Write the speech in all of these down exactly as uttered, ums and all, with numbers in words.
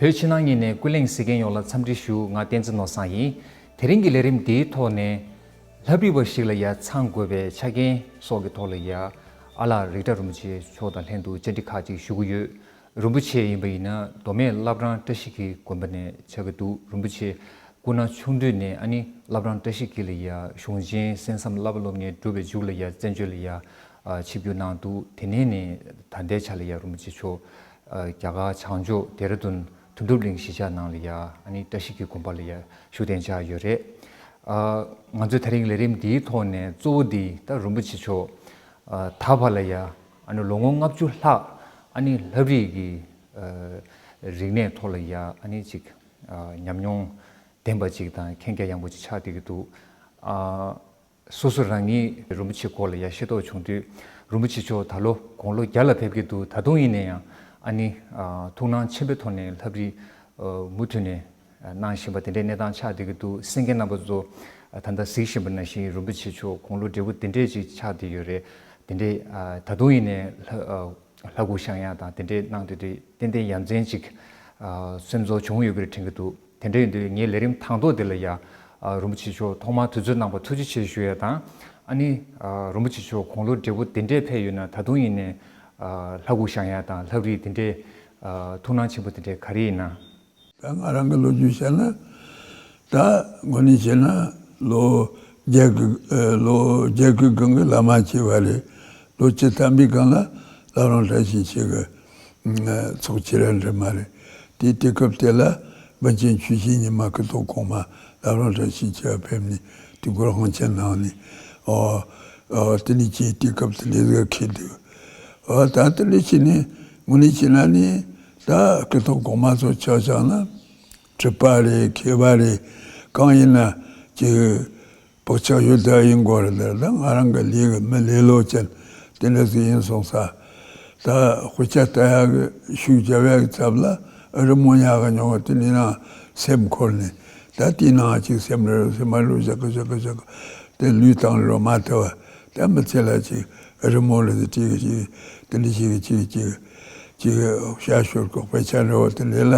བོད་ཕྱི་ནང་གཉིས་ནས་ཀུན་གླེང་གཟིགས་མཁན་ཡོངས་ལ་འཚམས་འདྲི་ཞུ། ང་བསྟན་འཛིན་ནོར་བཟང་ཡིན། དེ་རིང་གི་ལས་རིམ་འདིའི་ཐོག་ནས་ལྷ་བྲིས་པ་ཞིག་ལ་ཡ་ཚང་དགོས་པའི་ཆ་རྐྱེན་སོགས་ཀྱི་ཐོག་ལ་ཡ་ཨ་ལགས་རིགས་གྲགས་རིན་པོ་ཆེ་མཆོག་དང་ལྷན་དུ་བཅར་འདྲི་ཁག་ཅིག་ཞུ་གི་ཡོད། རིན་པོ་ཆེ་ཡིན་པ་ཡིན་ན་མདོ་སྨད་བླ་བྲང་བཀྲ་ཤིས་འཁྱིལ་དགོན་པ་ནས་ཆགས་ཀྱི་འདུག་རིན་པོ་ཆེ་སྐུ་ན་ཆུང་དུས་ནས་ཨ་ནི་བླ་བྲང་བཀྲ་ཤིས་འཁྱིལ་ལ་ཡ་གཞུང་ཆེན་གསན་བསམ་བསླབ་པ་སློབ་གཉེར་སྒྲུབ་པའི་མཇུག་ལ་ཡ་བཙན་བྱོལ་ལ་ཡ་ཆིབས་བསྒྱུར་གནང་འདུག་དེ་ནས་ནས་ད་ལྟའི་ཆ་ལ་ཡ་རིན་པོ་ཆེ་མཆོག་རྒྱ་གར་བྱང་ཕྱོགས་ལྡེ་ར་ལྡུན་དོན་གྲུབ་གླིང་གཞིས་ཆགས་ནང་ལ་ཡ་ཨ་ནི་བཀྲ་ཤིས་འཁྱིལ་དགོན་པ་ལ་ཡ་བཞུགས་གདན་འཇགས་ཡོད་རེད། ང་ཚོས་དེ་རིང་ལས་རིམ་འདིའི་ཐོག་ནས་གཙོ་བོ་འདི་ད་རིན་པོ་ཆེ་མཆོག་ད་བར་ལ་ཡ་ཨ་ནི་ལོ་ངོ་ལྔ་བཅུ་ལྷག་ཨ་ནི་ལྷ་བྲིས་ཀྱི་རིག་གནས་ཐོག་ལ་ཡ་ཨ་ནི་ཅིག་ཉམས་མྱོང་ལྡན་པ་ཅིག་དང་མཁྱེན་རྒྱ་ཡངས་པོ་ཅིག་ཆགས་བསྡད་ཀྱི་འདུག་སོ་སོ་རང་ཉིད་རིན་པོ་ཆེ་སྐོར་ལ་ཡ་ཤེས་རྟོགས་བྱུང་དུས་རིན་པོ་ཆེ་མཆོག་ད་ལོ་དགུང་ལོ་བརྒྱ་ལ་ཕེབས་ཀྱི་འདུག་ད་དུང་ཡིན་ན་ཡང་ཨ་ནི་ཐུགས་སྣང་ཆེན་པོའི་ཐོག་ནས་ལྷ་བྲིས་མུ་མཐུད་ནས་གནང་བཞིན་པ་དེ་འདྲའི་གནས་སྟངས་ཆགས་བསྡད་ཀྱི་འདུག་གསན་མཁན་རྣམ་པ་ཚོ་ད་ལྟ་གཟིགས་བཞིན་པ་ནང་བཞིན་རིན་པོ་ཆེ་མཆོག་དགུང་ལོ་བགྲེས་པོ་དེ་འདྲས་ཅིག་ཆགས་བསྡད་ཡོད་རེད། དེ་འདྲས་ད་དུང་ཡིན་ནས་ལྷ་ལྷ་སྐུ་བཞེངས་ཡག་དང་དེ་འདྲས་གནང་དུས་དེ་ཏན་ཏན་ཡ་མཚན་ཅིག་སེམས་ཚོར་བྱུང་ཡོད་ཀྱི་རེད་དྲན་གྱི་འདུག་དེ་འདྲ་ཡིན་དུས་ངའི་ལས་རིམ་དང་ཐོག་དེ་ལ་ཡ་རིན་པོ་ཆེ་མཆོག་ཐོག་མར་དུས་ཚོད་གནང་བར་ཐུགས་རྗེ་ཆེ་ཞུ་ཡ་དང་། ཨ་ནི་རིན་པོ་ཆེ་མཆོག་དགུང་ལོ་བགྲེས་པོ་དེ་འདྲས་ཕེབས་ཡོད་ན་ད་དུང་ཡིན་ནའི་ལྷ་སྐུ་བཞེངས་ཡ་དང་ལྷ་བྲིས་དེ་འདྲས་ཐུགས་སྣང་ཆེན་པོ་དེ་འདྲས་ག་རེ་ཡིན་ན། ད་ང་རང་གི་ལོ་རྒྱུས་བཤད་ན། ད་དངོས་གནས་བྱས་ན་ལོ་བརྒྱད་ཀྱི་ལོ་བརྒྱད་ཀྱི་སྒང་གི་ལ་མ་བྱས་པ་རེད། ལོ་བཅུ་ཐམ་པའི་སྒང་ལ་བླ་བྲང་བཀྲ་ཤིས་འཁྱིལ་གི་ཚོགས་ཆེ་ར་འགྲིམ་མ་རེད། དེ་དུས་སྐབས་དེ་ལ་བན་ཆེན་ཆོས་སྐྱིད་ཉི་མ་སྐུ་ཐོག་གོང་མ་བླ་བྲང་བཀྲ་ཤིས་འཁྱིལ་ཕེབས་ནས་དུས་འཁོར་དབང་ཆེན་གནང་ནས། ཨོ་ཨོ་དེ་ནས་ཀྱི་དུས་སྐབས་དེ་ལས་ཟིག་འཁེལ་འདུག་ཨོ་ད་དེ་ལས་ཕྱི་ནས་དངོས་གནས་བྱས་ན་ནི་ད་སྐུ་ཐོག་གོང་མ་ཚོ་ཆ་བཞག་ན་གྲུབ་པ་རེད། མཁས་པ་རེད། གང་ཡིན་ན་ཅིག་བག་ཆགས་ཡོད་ད་ཡིན་དགོས་རེད། ད་ང་རང་གི་ལས་ཀྱི་མི་ལས་སློབ་ཅན་དེ་འདྲ་ཟིག་ཡིན་སོང་ས། ད་དཔེ་ཆ་ལྟ་ཡག་གི་ཤུགས་རྒྱབ་ཡག་གི་ཚབ་ལ་རི་མོ་ཉག་གི་ཉོ་གི་དེ་ནས་ན་སེམས་འཁོར་ནས་ད་དེའི་ནང་ཅིག་སེམས་རེ་རེ་སེམས་མ་རུ་བཞག་གི་བཞག་གི་བཞག་གི་དེ་ལུས་བཏང་རོ་མ་ཐུབ་བ། ད་མི་ཚེ་ལ་ཅིག་རི་མོ་རེ་ཅིག་ཅིག་དེ་འདྲ་ཅིག་ཅིག་ཅིག་ཅིག་ཤ་ཤོར་གོ་དཔེ་ཆ་འདྲ་བོ་དེ་འདྲ་ལ་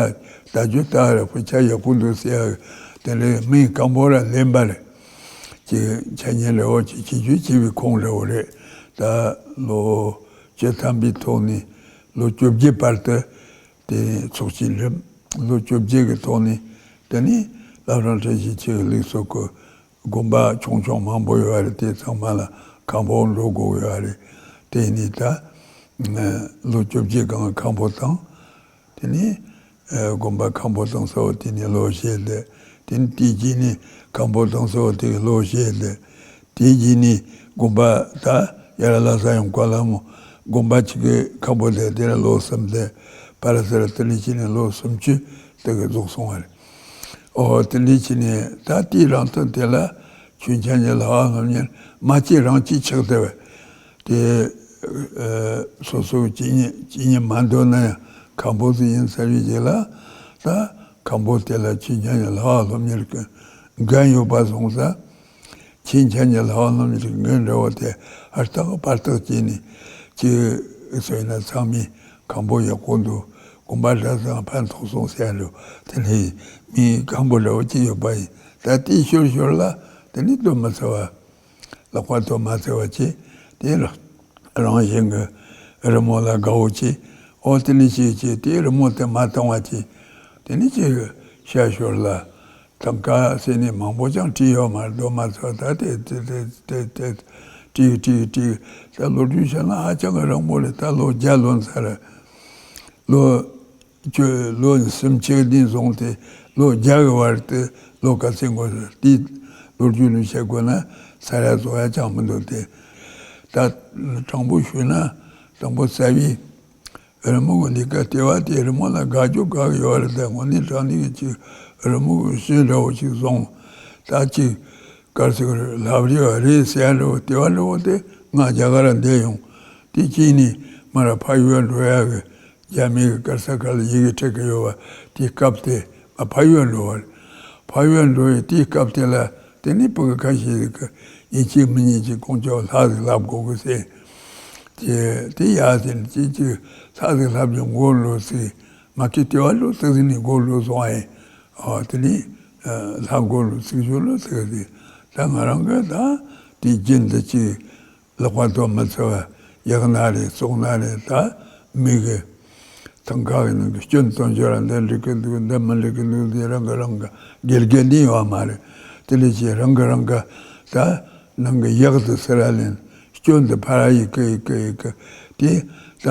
ད་རྒྱུ་ད་རེ་དཔེ་ཆ་ཡག་པོ་འདུག་ཟེར་ཡག་དེ་འདྲ་མི་སྐམ་པོ་ར་ལེན་པ་རེད། ཅིག་འཆད་ཉན་འདྲ་བོ་ཅིག་བྱེད་རྒྱུ་བྱེད་པའི་ཁོངས་འདྲ་བོ་རེད། ད་ལོ་བཅུ་ཐམ་པའི་ཐོག་ནས་ལོ་བཅོ་བརྒྱད་བར་དུ་དེ་ཚོགས་ཆེན་འགྲིམ། ལོ་བཅོ་བརྒྱད་ཀྱི་ཐོག་ནས་དེ་ནས་བླ་བྲང་བཀྲ་ཤིས་འཁྱིལ་ལུགས་སྲོལ་གྱི་དགོན་པ་ཆུང་ཆུང་མང་པོ་ཡོད་རེད། དེ་ཚང་མ་ལ་ཁང་པ་འགྲོ་དགོས་ཡོད་རེད། དེ་ནས་ད་ལོ་བཅོ་བརྒྱད་སྒང་ཁང་པ་བཏང་། དེ་ནས་ཨ་དགོན་པ་ཁང་པ་བཏང་ས་བ་དེ་ནས་ལོ་བཞི་ལས། དེ་ནས་དེ་རྗེས་ནས་ཁང་པ་བཏང་ས་བ་དེ་གི་ལོ་བཞི་ལས། དེ་རྗེས་ནས་དགོན་པ་ད་ཡར་ལྷ་ས་ཡོང་བཀའ་ལ་མོ་དགོན་པ་གཅིག་གི་ཁང་པ་དེ་དེ་ལ་ལོ་གསུམ་ལས། ཕར་ཚུར་དེ་ནས་ཕྱིན་ནས་ལོ་སུམ་ཅུ་དེ་གི་རྫོགས་སོང་བ་རེད། ཨོ་དེ་འདྲའི་ཕྱིན་ནས་ད་དེའི་རིང་ཐུང་དེ་ལ་ཆོས་འཆད་ཉན་ལྷ་བ་སློབ་གཉེར་མ་བྱེད་རང་བྱེད་ཆགས་བསྡད་པས། དེ་ཨ་སོ་སོ་ཇི་སྙེད་ཇི་སྙེད་མ་འདོད་ན་ཡང་ཁང་པ་ཟིག་ཡིན་ཟེར་བའི་རྗེས་ལ་ད་ཁང་པ་དེ་ལ་ཆོས་འཆད་ཉན་ལྷ་བ་སློབ་གཉེར་གྱི་འགན་ཡོད་པ་སོང་ཙང་། ཆོས་འཆད་ཉན་ལྷ་བ་སློབ་གཉེར་གྱི་འགན་འདྲ་བོ་དེ་ཧུར་ཐག་ཕར་ཐག་བྱས་ནས་ཅིག་ཟེར་ན་ཚང་མས་ཁང་པ་ཡག་པོ་འདུག་དགོན་པ་གྲྭ་ཚང་ཕན་ཐོགས་སོང་ཟེར་འགྲོ། དེ་ནས་མི་ཁང་པ་འདྲ་བོ་ཅིག་ཡོད་པ་ཡིན། ད་དེའི་ཤོར་ཤོར་ལ་དེ་ནས་སྡོད་མི་ཚར་བ། ལག་པ་སྡོད་མ་ཚར་བ་བྱས། དེ་རང་བཞིན་གྱི་རི་མོ་ལ་དགའ་བོ་བྱས། ཨོ་དེ་ནས་ཅིག་བྱས་དེ་རི་མོ་དེ་མ་བཏང་བ་བྱས། དེ་ནས་ཅིག་ཤར་ཤོར་ལ། ཐང་ཀ་ཟེར་ནས་མང་པོ་ཅང་བྲིས་ཡོད་མ་རེད། སྡོད་མ་ཚར། ད་དེ་དེ་དེ་དེ་དེ་བྲིས་བྲིས་བྲིས། ད་ལོ་རྒྱུས་བཤད་ན་ཧ་ཅང་གི་རིང་པོ་རེད། ད་ལོ་བརྒྱ་ལོན་ཚར་རེད། ལོ་བཅུ་ལོ་སུམ་ཅུ་ནས་བཟུང་སྟེ་ལོ་བརྒྱ་གི་བར་དུ་ལོ་ག་ཚོད་འགོར་ཟེར་དེའི་ལོ་རྒྱུས་ནས་བཤད་དགོས་ན་ཚར་ཡ་རྫོགས་ཡ་ཅང་མི་འདུག་སྟེ། ད་དྲང་པོ་ཞུས་ན་དང་པོ་རྩ་བའི་རི་མོ་གི་ལས་ཀ་ལྟེ་བ་དེ་རི་མོ་ལ་དགའ་རྒྱུ་དགའ་གི་ཡོད་རེད། ད་དངོས་གནས་དྲང་གནས་ཀྱི་ཅིག་རི་མོ་གི་ཤེས་འདྲ་བོ་ཅིག་བཟུང་། ད་ཅིག་གར་ཅིག་ལྷ་བྲིས་པ་རེད་ཟེར་ཡ་འདྲ་བོ་ལྟེ་བ་འདྲ་བོ་དེ་ང་རྒྱ་གར་ལ་བསྡད་ཡོང་། དེ་གཅིག་ནས་མར་ཕ་ཡུལ་འགྲོ་ཡ་གི་རྒྱ་མི་གི་གར་ས་ཁ་ལ་ཡི་གེ་འབྲི་གི་ཡོད་པ་དེའི་སྐབས་དེ་ང་ཕ་ཡུལ་འགྲོ་བ་རེད། ཕ་ཡུལ་འགྲོ་ཡི་དེའི་སྐབས་དེ་ལ་དེ་ནས་ཕྲུ་གུ་ཁ་ཤས་ཟིག་གིས་ཡིན་གཅིག་མིན་གཉིས་ཀྱི་ཀོང་ཇོ་ལྷ་ཟིག་བསླབ་དགོས་གི་ཟེར། དེ་དེ་ཡ་ཟེར་ནས་ཅིག་ཅིག་ལྷ་ཟིག་བསླབ་རྒྱུ་མགོ་ལོག་ཟིག་ མ་ཁི་ཏི་བ་ལུ་ཙིག་ནི་གོ་ལུ་སོང་ཨེ། ཨོ་དེ་ནི་ལྷ་གོ་ལུ་ཙིག་ཞུ་ལུ་ཙིག་དེ་ད་ང་རང་གི་ད་དེ་རྒྱུན་དུ་ཅིག་ལག་པ་དོ་མི་ཚེ་བ་ཡག་ན་རེ་སོག་ན་རེ་ད་མི་གི་ཐང་ཀ་གི་ནང་གི་སྐྱོན་སྟོན་རྒྱུ་ར་འདི་འགྲིག་གི་འདུག་འདི་མི་འགྲིག་གི་འདུག་དེ་རང་གི་རང་གི་དགེ་རྒན་ནི་ཡོད་མ་རེད། དེ་ལས་ཅི་རང་གི་རང་གི་ད་ནང་གི་ཡག་ཏུ་སེ་ར་ལེན་སྐྱོན་དུ་ཕ་ར་ཡི་གི་ཡི་གི་ཡི་གི་དེ་ད་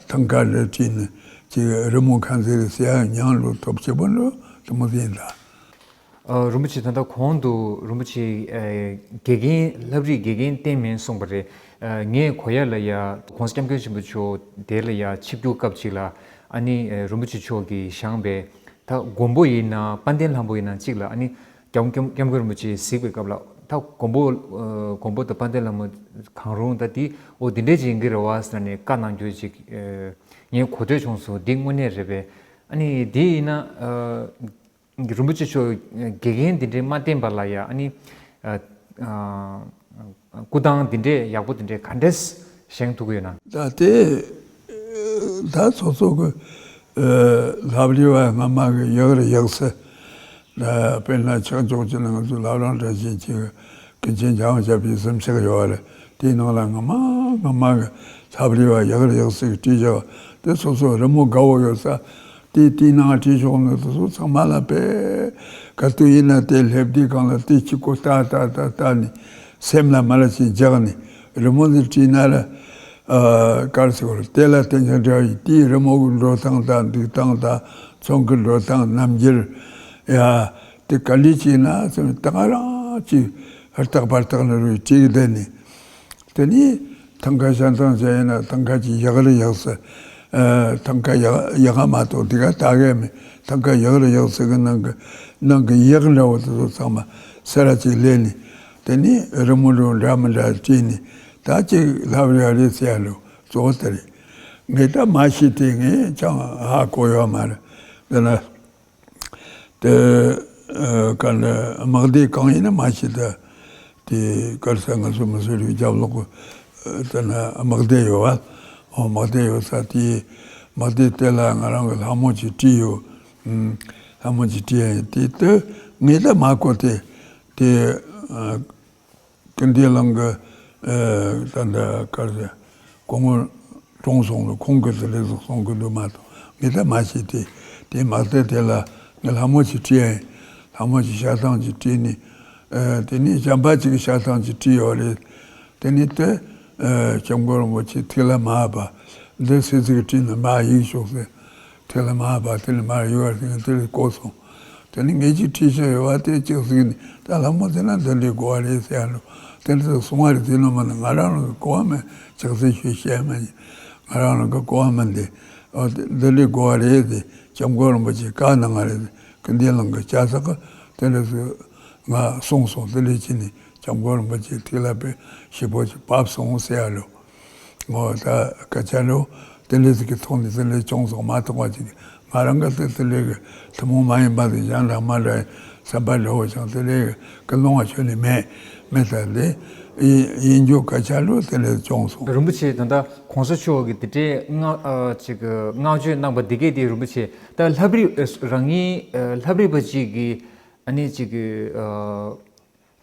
ཐང་ཀ་རེ་བྲིས་ནས་ཅིག་རི་མོ་ཁ་མཛེས་རེ་ཟེར་ཡག་ཉང་ལུ་ཐོབ་ཆེ་པོ་འགྲོ་དུ་མོ་ཟིན་ད། ཨ། རིན་པོ་ཆེ་ད་ལྟ་གོང་དུ་རིན་པོ་ཆེ་ཨ་དགེ་རྒན་ལྷ་བྲིས་དགེ་རྒན་བསྟེན་མིན་གསུངས་པ་རེད། ཨ་ངས་གོ་ཡ་ལ་ཡ་༸གོང་ས་༸སྐྱབས་མགོན་ཆེན་པོ་མཆོག་དེ་ལ་ཡ་ཆིབས་བསྒྱུར་སྐབས་ཅིག་ལ་ཨ་ནི་ཨ་རིན་པོ་ཆེ་མཆོག་གིས་བཞེངས་པའི་ད་མགོན་པོ་ཡིན་ན་དཔལ་ལྡན་ལྷ་མོ་ཡིན་ན་གཅིག་ལ་ཨ་ནི་༸སྐྱབས་༸སྐྱབས་མགོན་རིན་པོ་ཆེ་གཟིགས་པའི་སྐབས་ལ་ད་མགོན་པོ་ཨ་མགོན་པོ་དང་དཔལ་ལྡན་ལྷ་མོ་གང་རུང་ད་དེ་འོ་དེ་འདྲས་ཅིག་ཡིན་གྱི་རེད་བ་ཟེར་ནས་བཀའ་གནང་རྒྱུ་ཅིག་ཨ་ངས་གོ་ཐོས་བྱུང་སོང་། འདི་དངོས་གནས་རེད་པས། ཨ་ནི་དེ་ཡིན་ན་ཨ། རིན་པོ་ཆེ་མཆོག་དགེ་རྒན་འདི་འདྲའི་མ་བསྟེན་པ་ལ་ཡ་ཨ་ནི་ཨ་ཨ་སྐུ་ཐང་འདི་འདྲའི་ཡག་པོ་འདི་འདྲའི་ག་འདྲས་བཞེངས་ཐུབ་ཀྱི་ཡོད་ན། ད་དེ་ད་སོ་སོ་གི་ཨ་ལྷ་བྲིས་པ་སྔ་མ་གི་ཡག་རེད་ཡག་སེ། ད་དཔེར་ན་ཆག་ཆོག་ཅིག་ན་ང་ཚོ་ལྷ་རམས་གྲྭ་ཆེན་གཅིག་གི་ཀུན་མཁྱེན་འཇམ་དབྱངས་བཞད་པའི་གཟིམ་ཤག་ཡོད་རེད། དེའི་ནང་ལ་སྔ་མ་སྔ་མ་གི་ལྷ་བྲིས་པ་ཡག་རེད་ཡག་སེ་གི་བྲིས་བཞག་དེ་སོ་སོ་རི་མོ་དགའ་བོ་ཡོད་ས། དེ་དེའི་ནང་བྲིས་ཆོག་ནི་དེ་ཚོ་ཚང་མ་ལ་དཔེ་ག་དུས་ཡིན་ན་དེ་སླེབས་དུས་སྒང་ལ་དེ་གཅིག་པོ་ལྟ་ལྟ་ལྟ་ལྟ་ནི་སེམས་ལ་མ་ལ་ཞིག་འཇགས་ནི་རི་མོ་འདི་བྲིས་ན་ལ་ཨ་གར་སི་བར་དེ་ལ་བརྟེན་ཀྱང་འདྲ་བའི་དེའི་རི་མོ་གི་འགྲོ་སྟངས་དང་འདུག་སྟངས་དང་ཚོན་གྱི་འགྲོ་སྟངས་རྣམ་འགྱུར་ཡ་དེ་ག་འདྲ་ཅིག་ན་ཚོན་ད་ག་རང་ཅིག་ཧུར་ཐག་པར་ཐག་ནི་རུ་བྲིས་བསྡད་ནི། དེ་ནས་ཐང་ཀ་ཤ་ཐང་བྱས་ཡིན་ན་ཐང་ཀ་ཅིག་ཡག་རེད་ཡག་ས། ཨ་ཐང་ཀ་ཡག་ཡག་ག་མ་གཏོགས་དེ་ག་ད་གས་མེད། ཐང་ཀ་ཡག་རེད་ཡག་ས་གི་ནང་གི་ནང་གི་ཡག་འདྲ་བོ་དེ་ཚོ་ཚང་མ་སེ་ར་ཅིག་ལས་ནས། དེ་ནས་རི་མོ་འགྲོ་འདྲ་མི་འདྲ་བྲིས་ནས་ད་ཅིག་ལྷབ་རེ་རེད་ཟེར་ཡ་ལོ་གཙོ་བོ་དེ་རེད། ངས་ད་མ་ཤེས་དེ་ངས་ཅང་ཧ་གོ་ཡོད་མ་རེད། དེ་ན། དེ་ཨ་ག་ལ་དམག་སྡེ་གང་ཡིན་ན་མ་ཤེས། ད་དེ་གར་ས་ང་ཚོ་མི་སེར་རིགས་རྒྱབ་ལོག་གི་དེ་ན་དམག་སྡེ་ཡོད་བ། ཨོ་དམག་སྡེ་ཡོད་ས་དེ་དམག་སྡེ་དེ་ལ་ང་རང་གི་ལྷ་མོ་ཅིག་བྲིས་ཡོད། ཨུམ། ལྷ་མོ་ཅིག་བྲིས་ཡ་ཡིན་དེ་དེ་ངས་ད་མ་གོ་དེ་དེ་ཨ། ཀུན་ལྡན་གླིང་གི་ཨ་ད་ལྟ་གར་ཟེར་སྐུ་ངོ་གྲོངས་སོང་ལ་ཁོང་གིས་དེ་ལས་ཟུག་གསུང་གི་འདུག་མ་གཏོགས་ངས་ད་མ་ཤེས་ཏེ། དེ་མ་གཏོགས་དེ་ལ་ངས་ལྷ་མོ་ཅིག་བྲིས་ཡིན། ལྷ་མོ་ཅིག་ཤ་ཐང་ཅིག་བྲིས་ནས་ཨ་དེ་ནས་བྱམས་པ་ཅིག་གི་ཤ་ཐང་ཅིག་བྲིས་ཡོད་རེད། དེ་ནས་དེ་ཨ་སྐྱབས་མགོན་རིན་པོ་ཆེ་ཐུགས་ལ་མ་བབས་པ་འདི་སུས་ཅིག་བྲིས་ནས་མ་ཡིག་ཤོག་ཟེར། དེ་ལ་མ་བབས་དེ་ལ་མ་ཡོད་པ་དེ་ནས་དེ་ལས་གོ་སོང་། དེ་ནི་ངེད་ཀྱིས་ཁྲིད་བྱས་ཡོད་པ་དེ་གཅིག་གཟིགས་ནས་ད་ལྷ་མོ་དེ་ན་འདི་འདྲའི་གོ་བ་རེད་ཟེར་ཡ་འགྲོ། དེ་འདྲ་སོང་བ་རེད་དེ་ནོ་མ་ནི་ང་རང་རང་གི་གོ་བ་མེད་ཅག་ཚེ་ཤོད་བཤད་མ་ཡིན། ང་རང་རང་གི་གོ་བ་མིན་ཏེ། ཨོ་དེ་འདི་འདྲའི་གོ་བ་རེད་དེ་སྐྱབས་མགོན་རིན་པོ་ཆེ་བཀའ་གནང་བ་རེད་དེ་ཀུན་ལྡན་གླིང་གི་སྐྱ་སག་གི་དེ་འདྲ་སུ་ང་གསུངས་སོང་། དེ་འདྲ་བྱས་ནས་སྐྱབས་མགོན་རིན་པོ་ཆེ་ཐུགས་ལ་དཔེ་ཞེ་པོ་ཅིག་བབས་སོང་ཟེར་ཡ་འགྲོ། ངོ་ད་སྐད་ཆ་ལོ་དེ་འདྲ་ཟིག་གི་ཐོག་ནས་དེ་འདྲ་བྱུང་སོང་མ་གཏོགས་པ་ཅིག་ང་རང་གི་དེ་དེ་འདྲ་གི་ཐུན་མོང་མ་ཡིན་པ་དེ་གཞན་དང་མ་འདྲ་བསམ་པ་འདྲ་བོ་ཅང་དེ་འདྲ་གི་ཀུན་སློང་བ་ཁྱོན་ནས་མེད་མེད་ད་དེ་ཡིན་རྒྱུ་སྐད་ཆ་ལོ་དེ་འདྲ་བྱུང་སོང་། རིན་པོ་ཆེ་ད་ལྟ་གོང་ས་མཆོག་གིས་དེ་འདྲའི་བསྔགས་ཨ་ཅིག་བསྔགས་བརྗོད་གནང་པ་འདི་གས་དེ་རིན་པོ་ཆེ་ད་ལྷ་བྲིས་རང་ཉིད་ལྷ་བྲིས་པ་ཅིག་གིས་ཨ་ནི་ཅིག་ཨ།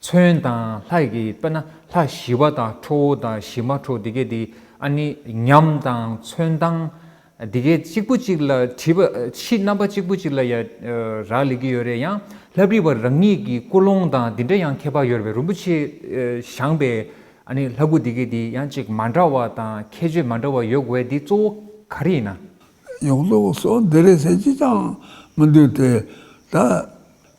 ཚོན་དང་ལྷ་ཡི་དཔེར་ན་ལྷ་ཞི་བ་དང་ཁྲོ་བོ་དང་ཞི་མ་ཁྲོ་འདི་གས་དེ་ཨ་ནི་ཉམས་དང་ཚོན་མདངས་འདི་གས་གཅིག་པུ་གཅིག་ལ་བྲིས་པ་ཕྱི་རྣམ་པ་གཅིག་པུ་གཅིག་ལ་ཡ་རག་ལས་ཀྱི་ཡོད་རེད། ཡང་ལྷ་བྲིས་པ་རང་ཉིད་ཀྱི་ཀུན་སློང་དང་འདི་འདྲ་ཡང་ཁྱད་པར་ཡོད་རེད་པས། རིན་པོ་ཆེ་བཞེངས་པའི་ཨ་ནི་ལྷ་སྐུ་འདི་གས་དེ་ཡང་ཅིག་མ་འདྲ་བ་དང་ཁྱད་ཆོས་མ་འདྲ་བ་ཡོད་དགོས་དེ་གཙོ་བོ་ག་རེ་ཡིན་ན། ཡོང་ལུགས་སོ་འདི་རེད་ཟེར་གྱི་ཅང་མི་འདུག་སྟེ། ད་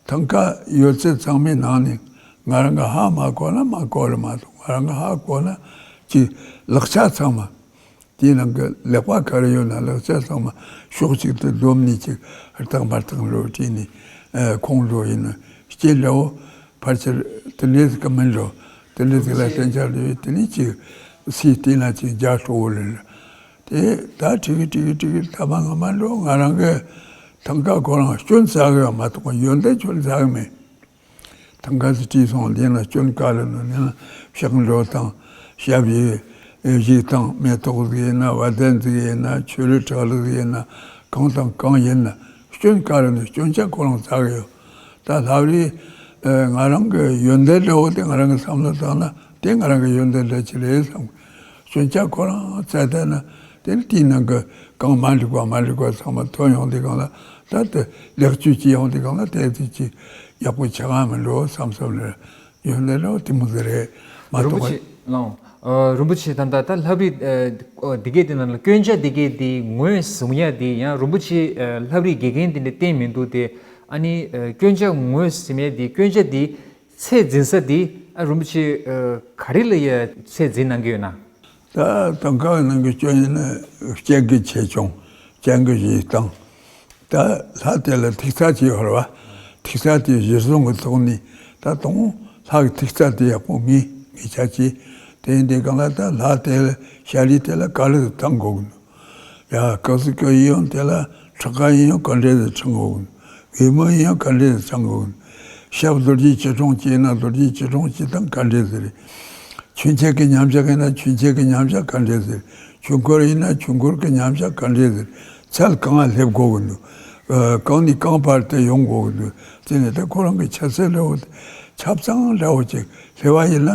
ཐང་ཀ་ཡོད་ཚད་ཚང་མའི་ནང་ནས་ང་རང་གི་ཧ་མ་གོ་ན་མ་གོ་རེད་མ་གཏོགས་ང་རང་གི་ཧ་གོ་ན་ཅིག་ལག་ཆ་ཚང་མ་དེའི་ནང་གི་ལེགས་པ་ག་རེ་ཡོད་ན་ལག་ཆ་ཚང་མ་ཕྱོགས་གཅིག་ཏུ་བསྡོམས་ནས་ཅིག་རྟག་མ་རྟག་འགྲོ་བྲིས་ནས་ཁོང་འགྲོ་ཡིན་ན་སྐྱེ་འདྲ་བོ་ཕལ་ཆེར་དེ་འདྲའི་ཟིག་གི་མིན་འགྲོ། དེ་འདྲའི་ཟིག་ལ་བརྟེན་ཆ་འགྲོ་ཡོད་དེ་ནས་ཅིག་སའི་སྟེང་ལ་ཅིག་རྒྱ་ཧྲོ་བོ་ལེ་ལ། དེ་ད་ཁྲིག་གི་ཁྲིག་གི་ཁྲིག་གི་ཐ་མ་ང་མ་འགྲོ་ང་རང་གི་ཐང་ཀ་ཁོ་རང་སྐྱོན་ཟ་གི་ཡོད་མ་གཏོགས་ཡོན་ཏན་སྐྱོན་ཟ་གི་མེད། ཐང་ཀ་ཟི་བྲིས་སོང་དེ་ན་སྐྱོན་ག་ལ་ནོ་ནི་ན་ཕྱག་འགྲོ་དང་ཞབས་ཡི་བཞུགས་དང་མེ་ཏོག་ཟིག་ཡིན་ན་བ་དན་ཟིག་ཡིན་ན་ཆོས་རི་བྲག་ལ་ཟིག་ཡིན་ན་ག་ གང་དང་གང་ཡིན་ན་སྐྱོན་ག་རེ་ནས་སྐྱོན་ཆ་ཁོ་རང་བཙལ་གི་ཡོད། ད་ལྷ་བྲིས་ང་རང་གི་ཡོན་ཏན་འདྲ་བོ་དེ་ང་རང་གི་བསམ་བློ་བཏང་ན་དེ་ང་རང་གི་ཡོན་ཏན་འདྲ་ཅིག་རེད་བསམ། སྐྱོན་ཆ་ཁོ་རང་བཙལ་བསྡད་ན་དེ་ནི་དེའི་ནང་གི་གང་མ་འགྲིག་པ་མ་འགྲིག་པ་ཚང་མ་ཐོན་ཡོང་དུས་སྒང་ལ་ད་དེ་ལེགས་བཅོས་བྱེད་ཡོང་དུས་སྒང་ལ་དེ་དེ་ཅིག་ཡག་པོ་ཆགས་ཀྱི་མི་འགྲོ་བསམ་བསམ་རེད། ཡོད་ན་རོ་དེ་མོ་ཟེར་རེད་མ་རིན་པོ་གཏོགས་ཆེ། ལགས། ཨ། རིན་པོ་ཆེ་ད་ལྟ་ད་ལྷ་བྲིས་ཨ་འདི་གས་དེ་ནང་ལ་སྐྱོན་ཆ་འདི་གས་དེ་ངོས་བཟུང་ཡ་དེ་ཡང་རིན་པོ་ཆེ་ཨ་ལྷ་བྲིས་དགེ་རྒན་དེ་འདྲ་བསྟེན་མི་འདུག་སྟེ། ཨ་ནི་ཨ་སྐྱོན་ཆ་ངོས་ཟིན་ཡ་དེ་སྐྱོན་ཆ་དེ་ཚད་འཛིན་ས་དེ་ཨ་རིན་པོ་ཆེ་ཨ་ག་རེ་ལ་ཡ་ཚད་འཛིན་གནང་གི་ཡོད་ན། ད་དང་ག་ནང་གི་སྐྱོན་ཡིན་ན་སྤྱན་གྱི་ཆེ་ཆུང་། སྤྱན་གྱི་བཞེས་སྟངས། ད་ལྷ་དེ་ལ་ཐིག་རྩ་ཅིག་ཡོད་རེད་བ། ཐིག་རྩ་དེ་གཞིར་བཟུང་གི་ཐོག་ནས་ད་དུང་ལྷ་གི་ཐིག་རྩ་དེ་ཡག་པོ་ངེས་ངེས་ཆ་ཅིག་དེ་ཡིན་དུས་སྒང་ལ་ད་ལྷ་དེ་ལ་ཞལ་རས་དེ་ལ་ག་རེ་བཏང་དགོས་ཀྱི་འདུག་ཡ་སྐབས་སུ་སྐབས་ཡིན་ཡང་དེ་ལ་ཁྲག་ཁ་ཡིན་ཡང་ག་འདྲས་སུ་འཕྲེང་དགོས་ཀྱི་འདུག་འོལ་མོ་ཡིན་ཡང་ག་འདྲས་སུ་འཕྲེང་དགོས་ཀྱི་འདུག་ཞབས་རྡོ་རྗེ་སྐྱིལ་ཀྲུང་བཅས་ན་རྡོ་རྗེ་སྐྱིལ་ཀྲུང་བཅས་དང་ག་འདྲས་སུ་རེད། ཆོས་འཆད་ཀྱི་མཉམ་བཞག་ཡིན་ན་ཆོས་འཆད་ཀྱི་མཉམ་བཞག་ག་འདྲས་ཟེར། ཆོས་འཁོར་ཡིན་ན་ཆོས་འཁོར་གྱི་མཉམ་བཞག་ག་འདྲས་ཟེར། ཚད་གང་ང་སླེབས་དགོས་ཀྱི་འདུག་ཨ། གང་ནས་གང་བར་དུ་ཡོང་དགོས་ཀྱི་འདུག་དེ་ནས་ད་ཁོ་རང་གི་ཆ་ཚད་འདྲ་བོ་དེ་ཆ་ཚང་འདྲ་བོ་ཅིག་སླེབས་པ་ཡིན་ན་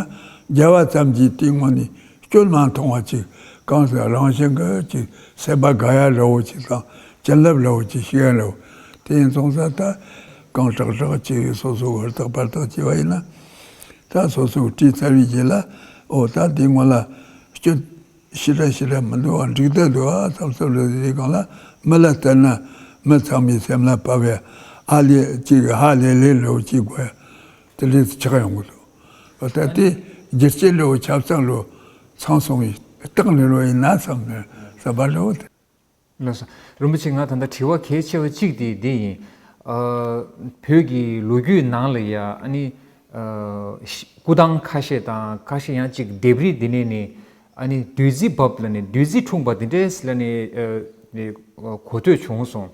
རྒྱལ་བ་ཙམ་གྱིས་དེའི་ངོས་ནས་སྐྱོན་མ་མཐོང་བ་ཅིག་གང་ཟེར་རང་བཞིན་གྱི་ཅིག་སེམས་པ་དགའ་ཡ་འདྲ་བོ་ཅིག་དང་བྱིན་རླབས་འདྲ་བོ་ཅིག་ཤེས་ཡ་འདྲ་བོ། དེ་ཡིན་སོང་ཙང་ད་གང་དྲག་དྲག་ཅིག་སོ་སོ་ཧུར་ཐག་པར་ཐག་བྱས་པ་ཡིན་ན། ད་སོ་སོས་བྲིས་ཚར་བའི་རྗེས་ལ་ཨོ་ད་འདི་སྔོན་ལ་སྐྱོན་ཞེ་དྲག་ཞེ་དྲག་མི་འདུག་ཨ། འགྲིག་བསྡད་འདུག་ཨ་བསམ་བསམ་རེ་རེ་སྒང་ལ་མི་ལ་ལྟར་ན་མི་ཚང་མའི་སེམས་ལ་བབས་ཡ་ཨ་ལས་ཅིག་ཧ་ལས་ལས་འདྲ་བོ་ཅིག་དགོས་ཡ་དེ་འདྲས་ཆགས་ཡོང་གི་འདུག་ཨོ་ད་དེ་རྒྱུ་རྐྱེན་འདྲ་བོ་ཆ་ཚང་འདྲ་བོ་ཚང་སོང་བའི་རྟགས་འདྲ་བོ་ཡིན་ན་བསམ་ནས་བསམ་པ་འདྲ་བོ་དེ། ལགས་སོ། རིན་པོ་ཆེ་ང་ད་ལྟ་དྲི་བ་གལ་ཆེ་བ་གཅིག་དེ་འདི་ཡིན། ཨ། བོད་ཀྱི་ལོ་རྒྱུས་ནང་ལ་ཡ་ཨ་ནི། ཨ། ཤ་སྐུ་ཐང་ཁ་ཤས་དང་ཁ་ཤས་ཡང་གཅིག་ལྡེབས་རིས་འདི་ནས་ནི་ཨ་ནི་བདུད་རྩི་བབས་ལ་ནི་བདུད་རྩི་འཁྲུངས་པ་འདི་འདྲས་ལ་ནི་ཨ་ནི་གོ་ཐོས་བྱུང་སོང་།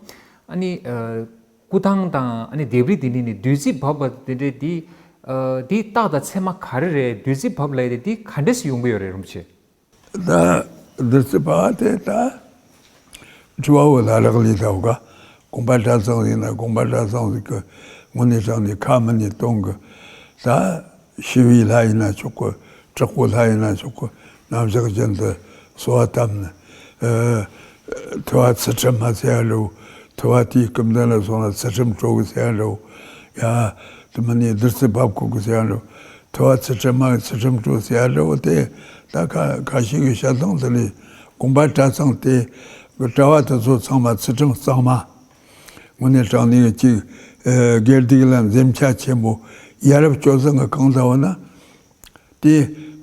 ཨ་ནི་ཨ་སྐུ་ཐང་དང་ཨ་ནི་ལྡེབས་རིས་འདི་ནས་ནི་བདུད་རྩི་བབས་པ་འདི་འདྲས་འདི་ཨ་འདི་རྟགས་དང་མཚན་མ་ག་རེ་རེད། བདུད་རྩི་བབས་ལ་ཡ་དེ་འདི་ག་འདྲས་སུ་ཡོང་གི་ཡོད་རེད་རིན་པོ་ཆེ། ད་བདུད་རྩི་བབས་པ་དེ་ད་སྤྲུལ་པ་བོ་ལ་རག་ལས་ད་བ་ག་དགོངས་པ་གྲྭ་ཚང་ཡིན་ན་དགོངས་པ་གྲྭ་ཚང་ཟིག་གི་དངོས་གནས་དྲང་ནས་ཁ་མི་ནས་གཏོང་གི། ད་ཞི་བའི་ལྷ་ཡིན་ན་ཆོག་གི། དྲག་པོའི་ལྷ་ཡིན་ན་ཆོག་གི། རྣམ་གཞག་རྒྱུན་དུ་གསོལ་བ་བཏབ་ནས། ཨ། ཐུབ་པ་ཚུལ་ཁྲིམས་མ་ཟེར་ཡ་འདྲ་བོ། ཐུབ་པ་དེའི་སྐུ་མདུན་ལ་སོང་ན་ཚུལ་ཁྲིམས་སྤྲོད་གི་ཟེར་ཡ་འདྲ་བོ། ཡ། དེ་མིན་ནས་བདུད་རྩི་བབས་དགོས་གི་ཟེར་ཡ་འདྲ་བོ། ཐུབ་པ་ཚུལ་ཁྲིམས་མ་གི་ཚུལ་ཁྲིམས་སྤྲོད་ཟེར་ཡ་འདྲ་བོ་དེ་ད་ཁ་ཁ་ཤས་ཀྱི་བཤད་སྟངས་དེ་ལས་དགོངས་པ་གྲྭ་ཚང་དེ་གི་གྲྭ་བ་དེ་ཚོ་ཚང་མ་ཚུལ་ཁྲིམས་གཙང་མ། དངོས་གནས་དྲང་གནས་ཀྱི་གཅིག་ཨ། དགེ་སྡིག་ལ་འཛེམ་ཆ་ཆེན་པོ། ཡ་རབས་སྤྱོད་བཟང་གི་གང་ལྟ་བ་ན། དེ་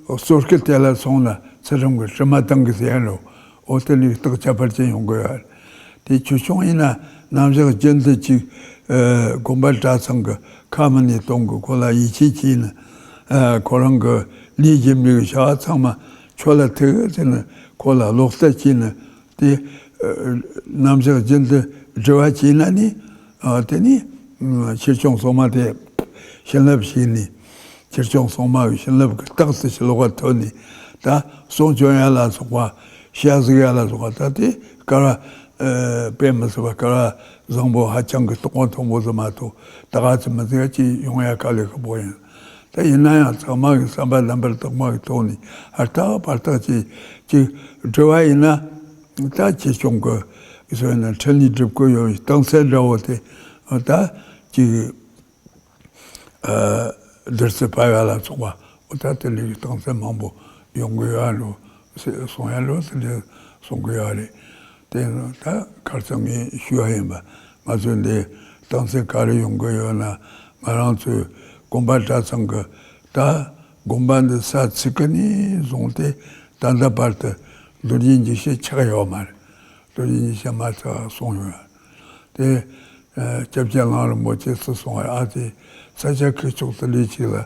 གཙོ་སྐུ་དེ་ལ་སོང་ན་ཚུལ་ཁྲིམས་ཀྱི་དྲི་མ་བཏང་གི་ཟེར་ཡ་འདྲ་བོ། འོ་དེ་ནི་རྟགས་ཁྱད་པར་ཅན་ཡོང་གི་ཡོད་རེད། དེ་ཆོས་སྐྱོང་ཡིན་ན་རྣམ་གཞག་རྒྱུན་དུ་གཅིག་ཨ། དགོངས་པ་གྲྭ་ཚང་གི་ཁ་མི་ནས་གཏོང་གི། ཁོ་ལ་ཡིད་ཆེས་བྱས་ནས། ཨ། ཁོ་རང་གི་ལས་བྱེད་མི་གི་བྱ་བ་ཚང་མ་ཁྱོད་ལ་ཐུག་ཟེར་ནས་ཁོ་ལ་ལོག་ལྟ་བྱས་ནས། དེ་ཨ། རྣམ་གཞག་རྒྱུན་དུ་སྒྲུབ་པ་བྱས་ན་ནི། ཨ། དེ་ནི་ཨ། ཕྱིར་བྱུང་སྲུང་མ་དེ་བྱིན་རླབས་ཞུགས་ནས། ཕྱིར་བྱུང་སྲུང་མ་གི་བྱིན་རླབས་ཀྱི་རྟགས་སུ་ཞི་ལོག་པ་ཐོན་ནས། ད་གསུང་བྱོན་ཡ་ལ་སོགས་པ། ཞལ་གཟིགས་ཡ་ལ་སོགས་པ། ད་དེ་སྐལ་བ་ཨ། དཔེ་མི་སྲིད་པ་སྐལ་བ་བཟང་པོ་ཧ་ཅང་གི་སྟོབས་མཐོན་པོ་ཟིག་མ་གཏོགས་ད་ག་ཚོད་མི་ཟིག་ཅིག་ཡོང་ཡ་དཀའ་ལས་ཁག་པོ་ཡིན། ད་ཡིན་ན་ཡང་ཚང་མ་གི་བསམ་པ་རྣམ་པར་དག་པ་གི་ཐོག་ནས་ཧུར་ཐག་པར་ཐག་ཅིག་ཅིག་སྒྲུབ་པ་ཡིན་ན། ད་ཆོས་སྐྱོང་གི་སོ་ཡིན་ན་འཕྲིན་ལས་སྒྲུབ་དགོས་ཡོད་པའི་རྟགས་མཚན་འདྲ་བོ་དེ་ད་ཅིག་ཨ། བདུད་རྩི་བབས་ཡ་ལ་སོགས་པ། འོ་ད་དེ་འདྲའི་རྟགས་མཚན་མང་པོ་ཡོང་གི་ཡོད་ཨ་འགྲོ་ཟེར་གསུང་ཡ་འགྲོ་དེ་འདྲ་གསུང་གི་ཡོད་རེད། དེ་ད་ཁ་སང་ངས་ཞུ་བ་ཡིན་པ། ང་ཚོས་འདི་རྟགས་མཚན་ག་རེ་ཡོང་གི་ཡོད་ན། ང་རང་ཚོའི་དགོན་པ་གྲྭ་ཚང་གི་ད་དགོན་པ་འདི་ས་ཚིགས་ཀ་ནས་བཟུང་སྟེ་ད་ལྟ་བར་དུ་རྡོ་རྗེ་འཇིགས་བྱེད་ཆགས་ཡོད་མ་རེད། རྡོ་རྗེ་འཇིགས་བྱེད་མ་ཆགས་གསུངས་ཡོད། དེ་ཨ། སྐྱབས་རྗེ་གླང་རིན་པོ་ཆེས་གསུངས་པ། ཨ་དེ་ས་ཆ་ཁུལ་ཕྱོགས་དེ་འདྲའི་ཅིག་ལ་ཨ།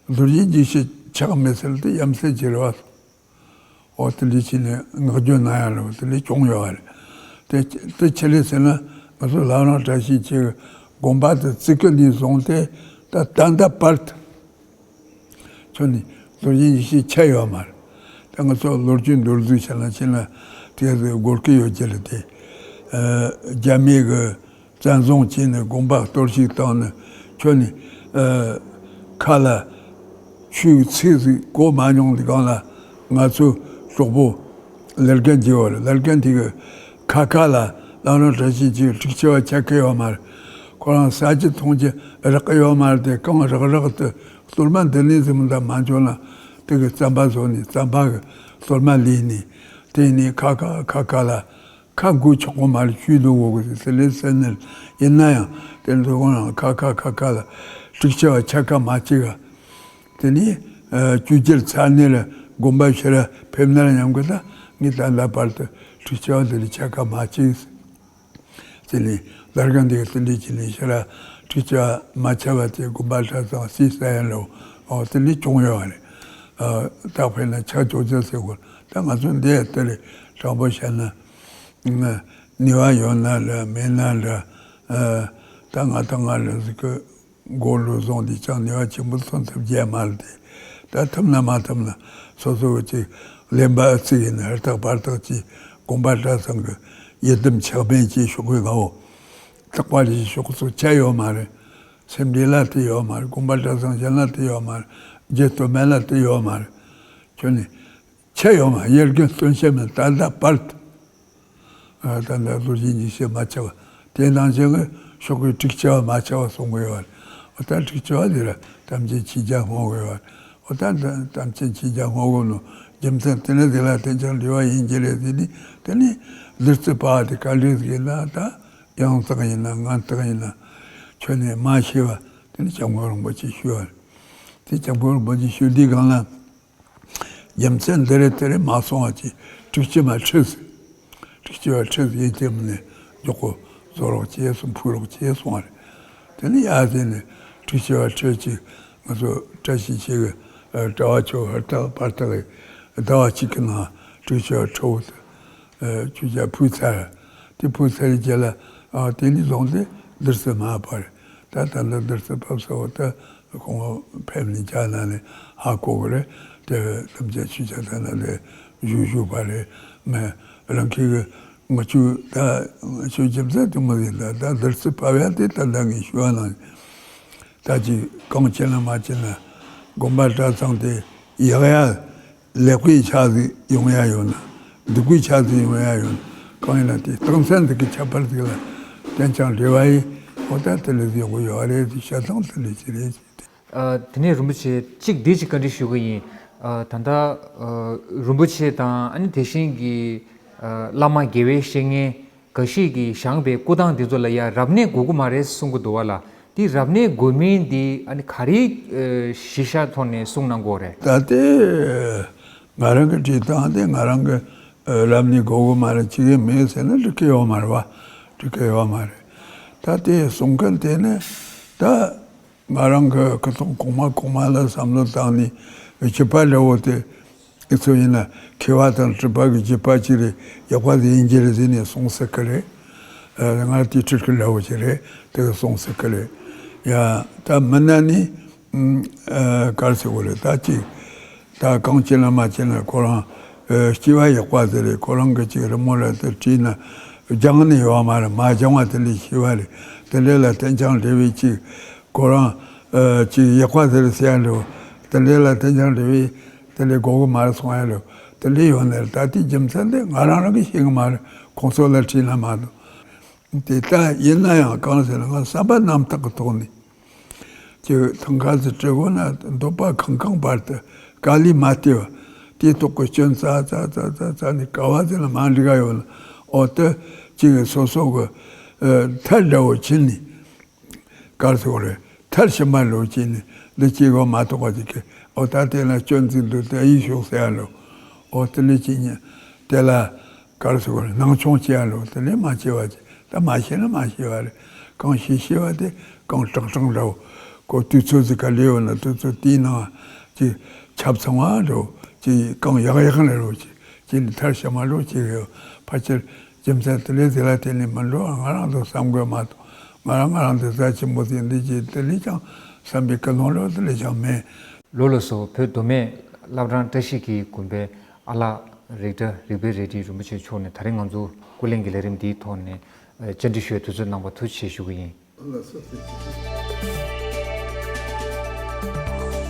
རྡོ་རྗེ་འཇིགས་བྱེད་ཆགས་མེད་ཟེར་དེ་ཡ་མཚན་ཅིག་རེད་བ། འོ་དེ་འདྲའི་ཅིག་ནས་བསྔགས་བརྗོད་གནང་ཡ་རེད་བ། དེ་འདྲའི་བྱུང་ཡོད་རེད། དེ་དེ་ཆི་རེད་ཟེར་ན་ང་ཚོ་ལྷ་རམས་བཀྲ་ཤིས་འཁྱིལ་གྱི་དགོན་པ་དེ་བརྩིགས་ཀ་ནས་བཟུང་སྟེ་ད་ད་ལྟ་བར་དུ། ཁྱོད་ནི་རྡོ་རྗེ་འཇིགས་བྱེད་ཆགས་ཡོད་མ་རེད། ད་ང་ཚོ་ལོ་རྒྱུས་མདོར་བསྡུས་བྱས་ན་བྱས་ན་དེ་ག་ཚོད་སྒོར་གི་ཡོད་ཀྱི་རེད་དེ། རྒྱ་མི་གི་བཙན་བཟུང་བྱས་ནས་དགོན་པ་གཏོར་བཤིག་བཏང་ནས་ཁྱོད་ནི་ཁ་ལ་ཆོས་ཚིག་ཟིག་གོ་མ་མྱོང་དུས་སྒང་ལ་ང་ཚོའི་གྲོགས་པོ་ལར་རྒན་གྱི་བར་ལར་རྒན་དེ་གི་ཁ་ཁ་ལ་བླ་མ་བཀྲ་ཤིས་ཀྱི་ཕྲུག་ཆེ་བ་ཆ་གི་ཡོད་མ་རེད། ཁོ་རང་ཟ་རྒྱུ་འཐུང་རྒྱུ་རག་གི་ཡོད་མ་རེད། དེ་གང་རག་རག་དུ་གཏོར་མ་འདི་ནས་ཟིན་མི་འདའ་མ་འཇོག་ན་དེ་གི་རྩམ་པ་བཟོ་ནས་རྩམ་པ་གི་གཏོར་མ་ལས་ནས་དེ་ནས་ཁ་ཁ་ཁ་ཁ་ལ། ཁ་འགུལ་ཆོག་གོ་མ་རེད། ཆུའི་ལུག་འོག་གི་ཟི་ལིང་སེ་ནེར་ཡིན་ན་ཡང་དེ་འདུག་ཁོང་རང་ཁ་ཁ་ཁ་ཁ་ལ་ཕྲུག་ཆེ་བ་ཆ་ཁ་མ་གཅིག་ག་དེ་ནས་ཆུ་རྒྱལ་ཚ་ནེ་ལ་དགོན་པ་ཕྱི་ར་ཕེབས་ན་ལ་མཉམ་གི་ད་ངས་ད་ལྟ་བར་དུ་ཕྲུག་ཆེ་བ་འདི་ལ་ཆ་ཁ་མ་གཅིག་དེ་ནས་ལར་ག་འདི་གི་དེ་འདྲས་ཀྱི་ལས་ཕྱི་ར་ཕྲུག་ཆེ་བ་མ་ཆ་བ་དེ་དགོན་པ་གྲྭ་ཚང་སྲིད་ས་ཡ་ལོ་ཨོ་དེ་འདྲས་བྱུང་ཡོད་བ་རེད། ད་དཔེར་ན་ཆ་ཅོག་ཅོག་ཟེར་གོ་ད་ང་ཚོ་འདི་ལྟ་རེད་དྲང་པོ་བཤད་ན། ནུས་པ་ཡོད་ན་འདྲ་མེད་ན་འདྲ། ད་ང་དང་ང་ལ་ཟིག་གི་མགོ་ལུས་བཟུང་དེ་ཅང་ནུས་པ་ཆེན་པོ་ཐོན་ཐུབ་རྒྱུ་མ་རེད་དེ། ད་ཐུབ་ན་མ་ཐུབ་ན་སོ་སོ་གི་ཅིག་ལེན་པ་ཨ་ཙི་ཡིན་ན་ཧུར་ཐག་པར་ཐག་ཅིག་དགོན་པ་གྲྭ་ཚང་གི་ཡི་དམ་ཆགས་པན་ཅིག་ཤོག་གི་ལའོ། ཐག་པ་རེ་ཤོག་ཚོ་ཆ་ཡོད་མ་རེད། སེམས་འདྲེན་ལ་དེ་ཡོད་མ་རེད། དགོན་པ་གྲྭ་ཚང་གཞན་ལ་དེ་ཡོད་མ་རེད། རྗེ་སྟོད་སྨད་ལ་དེ་ཡོད་མ་རེད། ཁྱོད་ནི། ཆ་ཡོད་མ་ཡར་རྒན་སྟོན་བཤད་མིན་ད་ལྟ་བར་དུ། ད་ལྟ་ལོ་རྒྱུས་འཇིགས་བྱེད་མ་ཆགས་པ་དེ་ནང་བཞིན་གྱི་ཕྱོགས་ཀྱི་ཕྲུག་ཆེ་བ་མ་ཆགས་པ་གསུང་གི་ཡོད་རེད། འོ་ད་ཕྲུག་ཆེ་བ་འདི་ར་དམ་ཅན་ཆོས་རྒྱལ་བསྔོ་གི་ཡོད་རེད། འོ་ད་དམ་ཅན་ཆོས་རྒྱལ་བསྔོ་གི་ནོ་རྒྱུ་མཚན་དེ་ནི་དེ་ལ་དེ་ཀྱང་འབྲེལ་བ་ཡིན་གྱི་རེད། དེ་ནི་དེ་ནི་བདུད་རྩི་པ་དེ་ག་འདྲས་ཡིན་ན་ད་ཡང་དག་ཡིན་ན་ངན་དག་ཡིན་ན་ཁྱོད་ནས་མ་ཤེས་པ་དེ་ནི་སྐྱབས་མགོན་རིན་པོ་ཆེ་ཞུས་པ་རེད། དེ་སྐྱབས་མགོན་རིན་པོ་ཆེ་ཞུ་དུས་སྒང་ལ། རྒྱུ་མཚན་འདི་རེད་དེ་རེད་མ་སོང་བ་ཅིག་ཕྲུག་ཆེ་མ་ཁྲིད་ཟིག་ཕྲུག་ཆེ་བ་ཁྲིད་ཟིག་ཡིན་དེ་མིན་ནས་མགྱོགས་པོ་བཟོ་རོགས་བྱས་སོང་ཕུད་རོགས་བྱས་སོང་བ་རེད། དེ་ནས་ཡ་དེ་ནས་ཕྲུག་ཆེ་བ་ཁྲིད་ཅིག་ང་ཚོ་བཀྲ་ཤིས་ཆེ་གི་གྲྭ་བ་ཆོ་ཧུར་ཐག་པར་ཐག་གི་ཟླ་བ་གཅིག་གི་ནང་ཕྲུག་ཆེ་བ་ཁྲིད་དེ་ཆོས་རྒྱལ་ཕུད་ཚར། དེ་ཕུད་ཚར་རྗེས་ལ་དེ་ནས་བཟུང་སྟེ་བདུད་རྩི་མ་པར་ད་ད་ལྟ་བདུད་རྩི་ཕབ་ས་འོ་ད། ཁོང་ཕེབས་ནས་རྒྱ་ནག་ནས་ཧ་གོ་གི་རེད། དེ་ཐམས་ཅད་ཆོས་ཆ་ད་ན་ལས་བཞུགས་བཞུགས་པ་རེད། མེད་རང་གི་ང་ཆོས་ད་ང་ཆོས་རྒྱུ་མཚན་དེ་མོ་ཡིན་ད་ད་བདུད་རྩི་ཕབ་ཡ་དེ་ད་ལྟ་ངས་ཞུ་བ་ནང་ད་ཅིག་གང་བྱས་ན་མ་བྱས་ན་དགོན་པ་གྲྭ་ཚང་དེ་ཡག་ཡ། ལེགས་པའི་ཆ་ཟིག་ཡོང་ཡ་ཡོད་ན། སྡུག་པའི་ཆ་ཟིག་ཡོང་ཡ་ཡོད་ན། གང་ཡིན་ན་དེ་སྟངས་ཚན་འདི་གི་ཁྱད་པར་ཟིག་ལ་བརྟེན་ཀྱང་འབྲེལ་བ་ཡིན། འོ་ད་དེ་ལས་ཡོང་གི་ཡོད་རེད་དེ་བཤད་སྟངས་དེ་ལས་ཅི་རེད་ཅི་དེ། ཨ། དེ་ནས་རིན་པོ་ཆེ་གཅིག་འདི་གཅིག་བཀའ་འདྲི་ཞུ་གི་ཡིན། ཨ། ད་ལྟ་ཨ། རིན་པོ་ཆེ་དང་ཨ་ནི་དེ་བཞིན་གྱི་ཨ། བླ་མ་དགེ་བའི་བཤེས་གཉེན་འགའ་ཞིག་གིས་བཞེངས་པའི་སྐུ་ཐང་འདི་ཚོ་ལ་ཡང་རབ་གནས་དགོས་ཀྱི་མ་རེད་གསུང་གི་འདུག་བ་ལ། འདི་རབ་གནས་དགོས་མིན་འདི་ཨ་ནི་ག་རེའི་ཨ། གཞི་བཞག་ཐོག་ནས་གསུང་གནང་དགོས་རེད། ད་ལྟའི་ང་རང་གི་བྲིས་སྟངས་དེ་ང་རང་གི་ཨ། རབ་གནས་དགོས་ཀྱི་མ་རེད་ཅི་གི་མེད་ཟེར་ན་འགྲིག་གི་ཡོད་མ་རེད་བ། འགྲིག་གི་ཡོད་མ་རེད། ད་ལྟའི་གསུང་མཁན་དེ་ནི་ད། ང་རང་གི་ཁ་ཐོག་གོང་མ་གོང་མ་ལ་བསམ་བློ་བཏང་ནས་བཞི་པ་འདྲ་བོ་དེ་ཨི་ཚོ་ཡིན་ན་མཁས་པ་དང་གྲུབ་པ་གི་བཞི་པ་གཅིག་རེད། ཡག་པ་དེ་ཡིན་གྱི་རེད་ཟེར་ནས་གསུངས་ཟེར་གི་རེད། ང་དེ་ཁྲིད་ཀྱི་འདྲ་བོ་ཅིག་རེད་དེ་གི་གསུངས་ཟེར་གི་རེད། ཡ་ད་མི་སྣ་ནི་ག་རེ་ཟེར་དགོས་རེད། ད་ཅིག་ད་གང་བྱས་ན་མ་བྱས་ན་ཁོ་རང་སྐྱེ་བ་ཡག་པ་དེ་རེད། ཁོ་རང་གི་ཅིག་རི་མོ་ལ་དེ་བྲིས་ན་སྦྱངས་ནས་ཡོད་མ་རེད། མ་སྦྱངས་པ་དེ་འདྲ་ཤེས་པ་རེད། དེ་འདྲ་ལ་བརྟེན་ཀྱང་འབྲེལ་བའི་ཅིག་ཁོ་རང་ཨ་ཅིག་ཡག་པ་དེ་རེད་ཟེར་ཡ་འགྲོ། དེ་འདྲའི་ལ་དེ་འཇང་འདྲ་བའི་དེ་འདྲའི་གོ་གི་མ་རེད་སོང་ཡ་འགྲོ། དེ་འདྲའི་ཡོང་ནས་ད་ལྟའི་རྒྱུ་མཚན་དེ་ང་རང་རང་གིས་ཤེས་གི་མ་རེད། ཁོང་ཚོ་ལ་དྲིས་ན་མ་གཏོགས། དེ་ལྟ་ཡིན་ན་ཡང་གང་ཟེར་ན་ང་བསམ་པ་རྣམ་དག་གི་ཐོག་ནས་ཅིག་ཐང་ཁ་ཟིག་སྤྲད་དགོས་ན་འདོད་པ་ཁང་ཁང་བར་དུ་དཀའ་ལས་མ་སྟེར་བ་དེའི་ཐོག་གི་སྐྱོན་རྩ་རྩ་རྩ་རྩ་རྩ་ནས་ག་བ་ཟེར་ན་མ་འགྲིག་ག་ཡོད་ན་འོ་དེ་ཅིག་སོ་སོ་གི་ཨ་མཐར་འདྲ་བོ་ཕྱིན་ནས། ག་རེ་ཟེར་དགོས་རེད། མཐར་ཕྱིན་པ་འགྲོ་བྱས་ནས་འདི་སྐྱེ་དགོས་མ་གཏོགས་པ་ཅིག་གི་འོ་ད་དེ་ལ་སྐྱོན་ཅིག་འདུག་དེ་ཡིད་ཤོག་ཟེར་ཡ་ལོ། འོ་དེ་ལས་ཅི་ཉན་དེ་ལ་ག་རེ་ཟེར་དགོས་རེད། སྣང་ཆུང་བྱེད་ཡ་ལོ། དེ་ལས་མ་བྱེད་པ་ཅིག་ད་མ་ཤེས་ན་མ་ཤེས་པ་རེད། གང་ཤེས་ཤེས་པ་དེ་གང་དྲང་དྲང་འདྲ་བོ་གོ་དུས་ཚོད་ཅིག་ག་ལེ་ཡོད་ན་དུས་ཚོད་དེའི་ནང་ཅིག་ཆབ་ཚང་བ་འདྲ་བོ་ཅིག་གང་ཡག་ཡག་འདྲ་བོ་ཅིག་ཅིག་ནི་མཐར་ཕྱིན་པ་འགྲོ་ཅིག་ཡོད་ཕལ་ཆེར། རྒྱུ་མཚན་དེ་ལས་དེ་ལ་བརྟེན་ནས་མི་འགྲོ་ང་རང་དུ་བསམ་དགོས་མ་གཏོགས་ང་རང་ང་རང་དུ་རྩ་ཆེན་པོ་དེ་འདི་ཅི་དེ་ལས་ཀྱང་བསམ་པའི་ཀུན་སློང་ལོ་དེ་ལས་ཀྱང་མེད། ལོ་ལ་སོགས་བོད་མདོ་སྨད་བླ་བྲང་བཀྲ་ཤིས་ཀྱི་དགོན་པའི་ཨ་ལགས་ རིགས་གྲྭ་རིག་པའི་རལ་གྲི་རིན་པོ་ཆེ་མཆོག་ནས་ད་རིང་ང་ཚོ་ཀུན་གླེང་གི་ལས་རིམ་འདིའི་ཐོག་ནས་བཅར་འདྲི་ཞུ་བའི་དུས་ཚོད་གནང་བར་ཐུགས་རྗེ་ཆེ་ཞུ་གི་ཡིན། ལགས་སོ། ཐུགས་རྗེ་ཆེ།